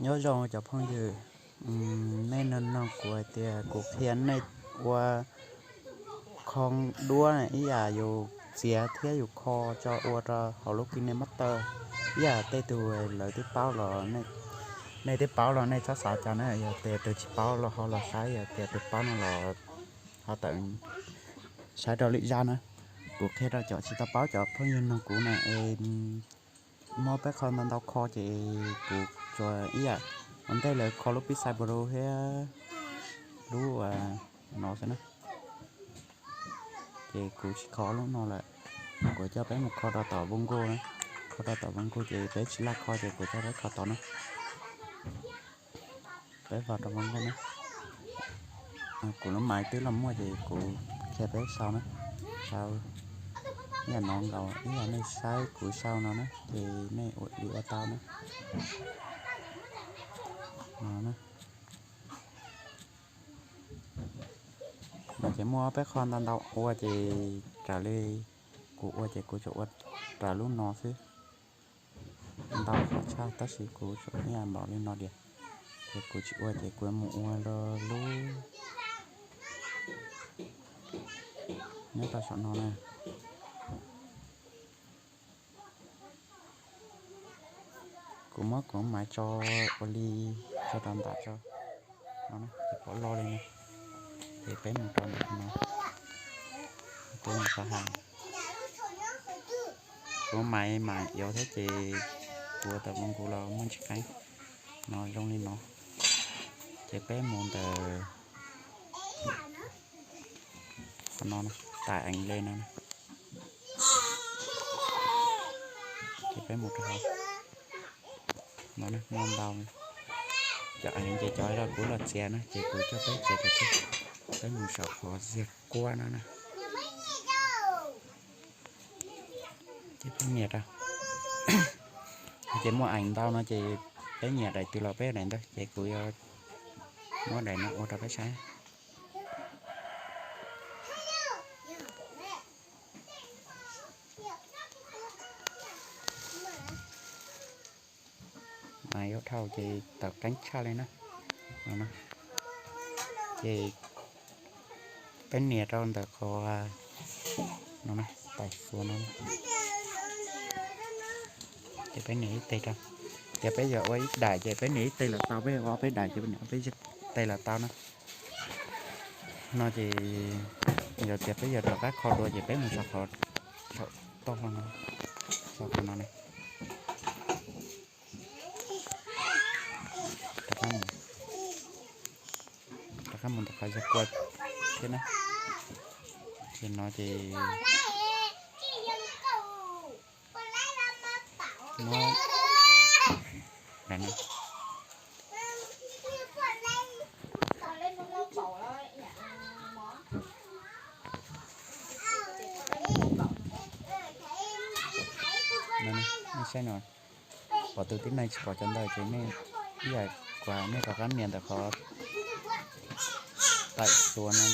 Nyob zoo cov phooj ywg, nej nug nug kuv hais tias kuv qhia nej ua kho duab ib yam yus txiav thiab yus kho tso ua rau hauv lub KineMaster ib yam tej tug lawv twb paub los, nej twb paub los nej txhob xav cas na, yog tias tus tsis paub los ho los saib, yog tias tus paub no los ho tawm saib rau lwm zaj na. Kuv qhia rau cov tsis tau paub, cov phooj ywg nug kuv na es muab peb qho ntau ntau kho ces kuv tsuas ib yam ua ntej lawv kho lub pib xais bru thiab lub no xwb na. Ces kuv tsis kho lub no lawm, kuv coj peb mus kho rau tom Voob Nkuj na. Kho rau tom Voob Nkuj ces peb tsis laj kho ces kuv coj peb kho tod na. Peb vau rau Voob Nkuj na. Kuv lub maiv twb los muaj ces kuv qhia peb sau na. Sau ib yam no nkaus, ib yam nej saib kuv sau no na ces nej ua li ua tau na. No na. No ces muaj peb qho ntau ntau ua ces raws li kuv ua ces kuv tsuas ua raws lub no xwb. Ntau qhov tshaj tab sis kuv tsuas ib yam npaum li no diam. Ces kuv tsis ua ces kuv mus ua lub nyob rau saum no na. Kuv muab kuv maiv tso ua li, tso rau nram tso no, ces pov lo li no. Ces peb mus rau ntawm no, peb mus rau hauv. Kuv maiv mam yuav thiab ces kuv ua tau Voob Nkuj los muaj ntsis qeeb. No zoo li no. Ces peb mus ntawm qhov no, tais eev le no. Ces peb mus rau hauv no, muaj ntau cov eev ces cov kuv los txiav na ces kuv coj peb txiav rau tseg. Peb mus saum qhov ziag kuab no na. Ces peb nias rau, ces muaj eev ntau no ces peb nyiam daim twg los peb daim ntawd ces kuv yuav muab daim no ua rau peb saib. Mas yuav dhau ces tawm qeeb tshaj li na. Ces peb nias rau ntawm qhov no, tais xuas no. Ces peb nias ib teg rau. Ces peb yog ua ib daim ces peb nias ib teg los tau, peb ua ob peb daim ces peb nias ob peb teg los tau na. No ces yog tias peb yuav rov qab kho dua ces peb mus saum qhov, saum toj no, saum qhov no na. Rov qab mus, rov qab mus ntawm qhov yog kua thiab na. Ces no ces muab daim no. Nej saib no, pom tus tib neeg tsis pom cov ntawd ces nej ib yam kuv nej rov qab nias ntawm qhov tais xuas no.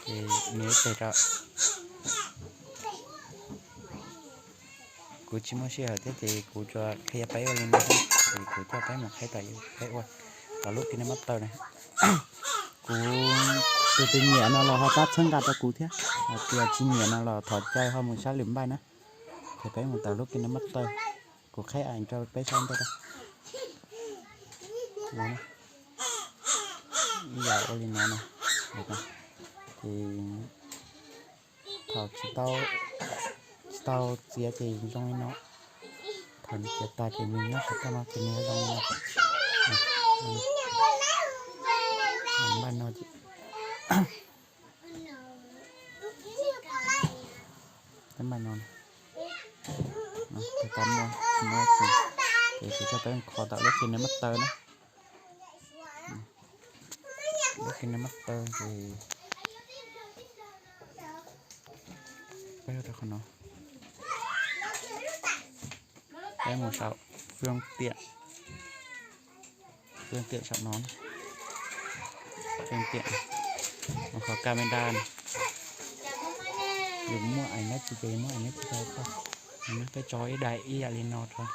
Ces nias ib teg rau. Kuv tsis muaj sij hawm thiab ces kuv tsuas qhia peb ua li no xwb, ces kuv coj peb mus qhib tas peb ua tau lub KineMaster na. Kuv, tus twg nyiam no los ho pab txhawb nqa rau kuv thiab, hos tus tsis nyiam no los thov caw ho mus saib lwm npaij na. Ces peb mus tau lub KineMaster, kuv qhib eev rau peb saib ntej rau. Ib yam ua li no na. Ces thaum tsis tau txiav ces zoo li no, thaum nws txiav tas ces nws nyob saum toj no ces nws zoo li no. Npaij no ces, npaij no, tus tau muaj, ces kuv coj peb kho tau lub KineMaster na. Lub KineMaster ces peb ua rau qhov no, peb mus saum phương tiện, phương tiện saum no, phương tiện, qhov camera no, yus muaj eev dab tsi ces muaj eev dab tsi rau tau. Peb tso ib daim ib yam li no rau.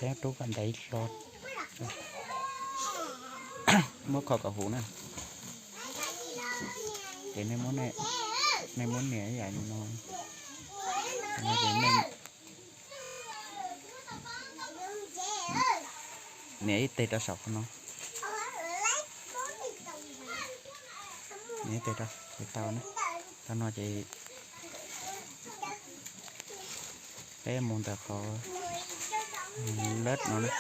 Rub kom ntev hlo, muab kho kom huv na. Ces nej muab nias ib yam li no, no ces nej nias ib teg rau saum qhov no, nias ib teg rau ces tau na. Tau no ces peb mus ntawm qhov lab no na.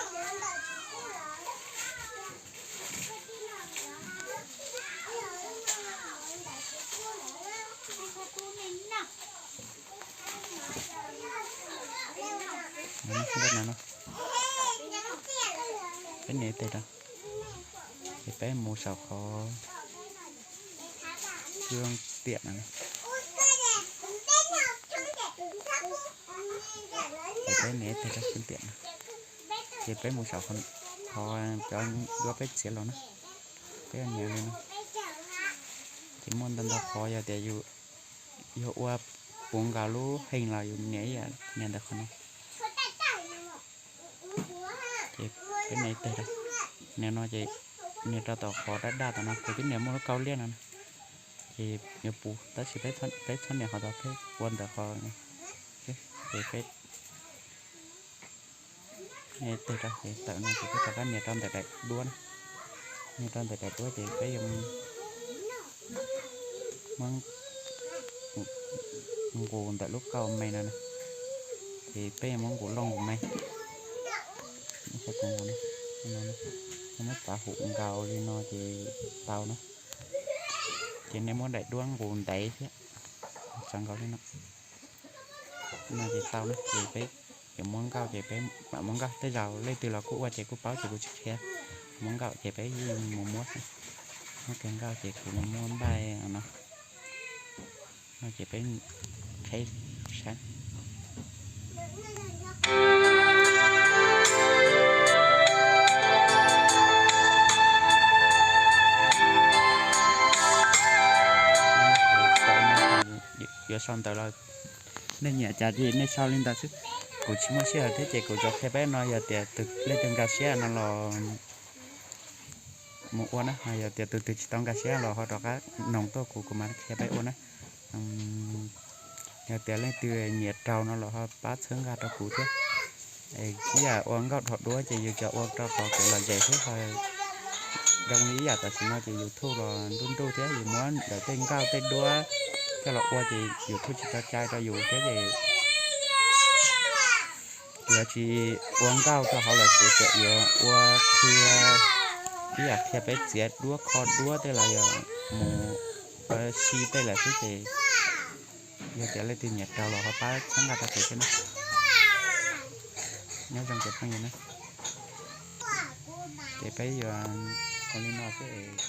Lab no, peb nias ib teg rau ces peb mus saum qhov xwb tiam no. Ces peb nias ib teg rau xwb tiam no, ces peb mus saum qhov cov duab peb txiav los na. Peb nias li no. Ces muaj ntau ntau qhov, yog tias yus yog ua puv nkaus lub heej los yus nias ib yam nias ntawm qhov no. Ces peb nias ib teg rau, nias no ces nias rau tom qhov daj daj tom no, kuv twb nias muaj lub kauj liab no na. Ces yuav puv tab sis peb txhob nias qhov tod, peb ua ntawm qhov, ces peb nias ib teg rau ces tawm no ces peb rov qab nias rau ntawm daim duab na. Nias rau ntawm daim duab ces peb yuav muab nqus ntawm lub kauj me no na. Ces peb yuav muab nqus loj nqus me, muab txav huv nkaus li no ces tau na. Ces nej muab daim duab nqus ntev thiab, txav nkaus li no, no ces tau na. Ces peb yuav muab nkauj ces peb mam muab nkauj, tej zaum leej twg los kuj ua ces kuj paub ces kuv tsis qhia. Muab nkauj ces peb yeej mus muab xwb. Muab kiag nkauj ces kuv mus muab npaij no. No ces peb qheb saib. Yuav sau ntawv los nej nyiam cas ces nej sau li ntawd xwb. Kuv tsis muaj sij hawm thiab ces kuv tsuas qhia peb no, yog tias leej twg nkag siab no los mus ua na, yog tias tus twg tsis tau nkag siab los ho rov qab noog tuaj kuv, kuv mam qhia peb ua na. Yog tias leej twg nyiam raug no los ho pab txhawb nqa rau kuv thiab. Ib yam ua nkauj dhos duab ces yus cov ua rau qhov kev lom zem thiab ho zoo li ib yam tam sim no ces YouTube los nruj nruj thiab, yus muab lawv tej nkauj tej duab coj los ua ces YouTube tsis tso cai rau yus thiab ces yuav tsis ua nkauj rau hauv lawm, kuv tseem yuav ua qhia ib yam qhia peb txiav duab kho duab tej los yog mus ua si tej lawm xwb ces yog tias leej twg nyiam raug los ho pab txhawb nqa rau kuv thiab na. Nyob zoo cov phooj ywg na, ces peb yuav ua li no xwb es